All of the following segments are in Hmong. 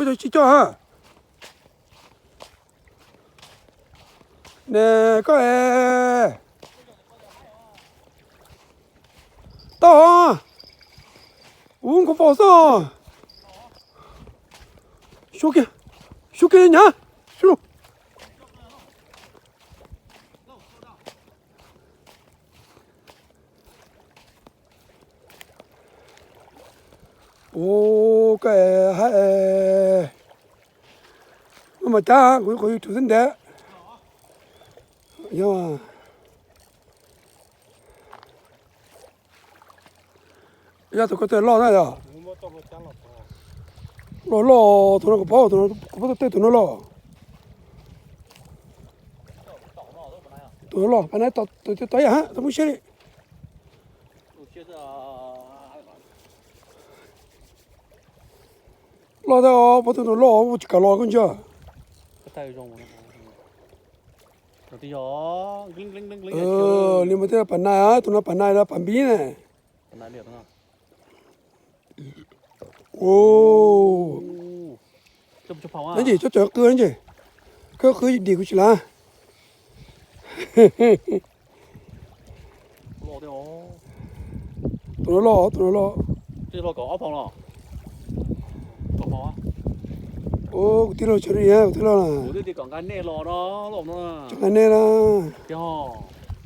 Tsis coj ha. Ne koj es. Tau. Ub, nkaus faus xwb. Xyu kiag, xyu kiag nyav. Xyu. Ub, koj es haib es. Maj mam cab, kuv nyuam qhuav yug tsum xwb ntev. Yog. Yog tus ko tej loj na yog. Loj loj, tus no kuv paub, kuv paub tej tus no loj. Tus no loj, pab na tus tod yam, tau muab siab li. Loj thiab, paub tus no loj, tsis kam los koj ntsia. Li mas thiaj pam nai, tus no pam nai los pam npib ne. Ub, nab ntses, cov qw nab ntses, koj qw dim kuv tsis lav. Tus no loj, tus no loj. Ub, kuv tij laug tso li, kuv tij laug na. Tso nqa nej na.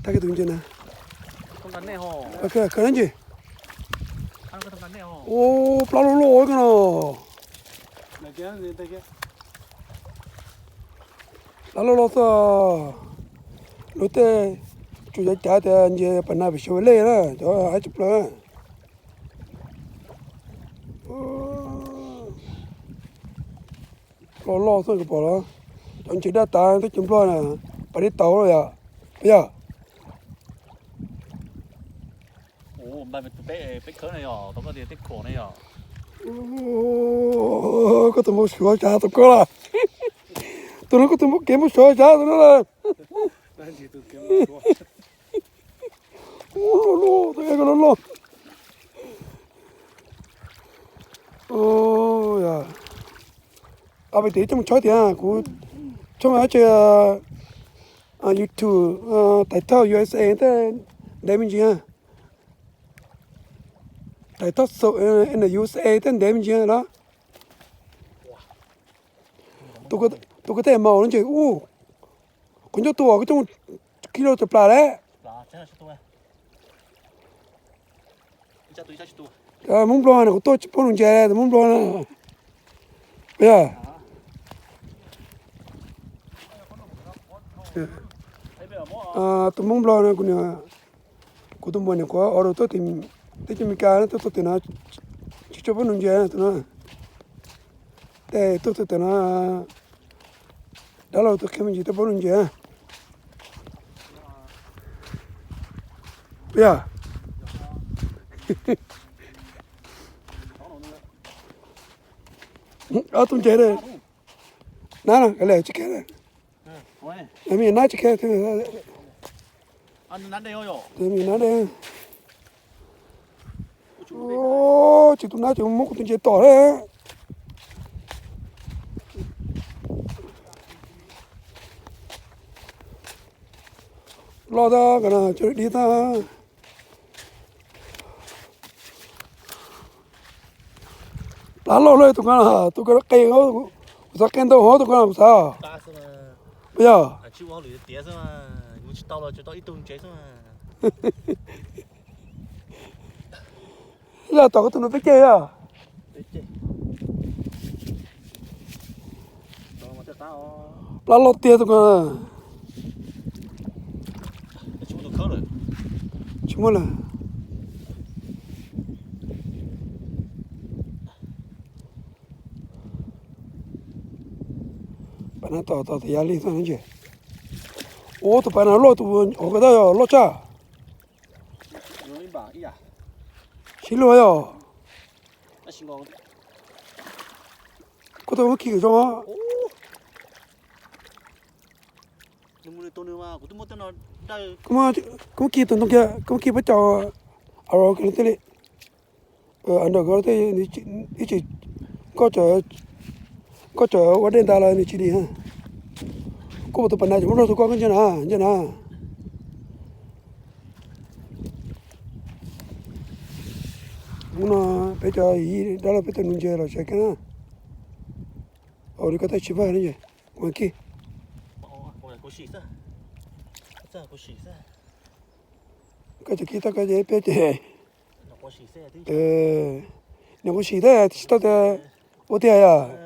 Tag kis tus ntses na. Khaws nab ntses. Ub, plab loj loj koj no. Plab loj loj xwb. Luag tej tsuas cav cav tias ntses pam nai pem Xyooj Vaj Lej na, cov haib tshaj plaws. Loj loj xwb koj pom los, cov ntses daj tas teb chaws Nplog na, pam li tau los yom, puas yog? Koj tus npau suav cas tus koj lawm. Tus no koj tus npau kev npau suav cas tus no lawm. Loj loj, tus no loj loj. Peb tes coj mus tshawb tias kuv tshooj dab tsi, YouTube, Tais Thauj U S A tej ntev me ntsis. Tais Thauj Xum N U S A tej ntev me ntsis na. Tus ko tej maum no ntses ub, kuv nco tus kuv coj mus kis lus tas plas lawm. Hmoob Nplog na kuv tuaj tsis paub nug ntses, tus Hmoob Nplog na. Yog, tus Hmoob Nplog no, kuv tus muam niam kuv ua rau teb chaws Amelikas tuaj txog tim no tsis tshua paub nug ntses tus no. Tej tuaj txog tim no dab laug tus qhia me ntsis twb paub nug ntses. Puas yog? Ob tug ntses na, nab no, kav liam tsis khev. Me nab tsis khev. Me nab de. Tsis tus nab ces muab kuv tus ntses tom lawm. Loj tab, dib tab. Plab loj loj tus ko, tus ko qe, kuv xav qe ntau hov tus ko kuv xav. Puas yog? Yog tom koj tus no peb ceg yog. Plab loj tiag tus ko. Tsis muaj lawm. Pab no tos tos tus yav li xwb ntses. Ua tus pab no loj tus hauv ko tab loj tshaj. Sib luag yog. Koj tus muab khi zoo. Koj muab khi tus ntoo kiag, koj muab khi pab cov aro kiag tej li. Ntawm ko tej ib tsis nkoj cov Koj tseem ua dej ntag los nws tsis dim. Koj mus tus pas nas ces muab nrog tus koj ntsia na, ntsia na. Hnub no peb cov yij dab laug peb tuaj nuv ntses los tsev kiag na. Ua li koj tab tsis vaj ne, ua kiag. Koj cov kiag tau koj ces peb ces. Nws kuj sim thiab tsis tau tias ua tiag yom.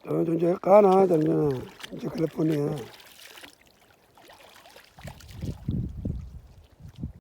Cov ntses qab no, ntses California.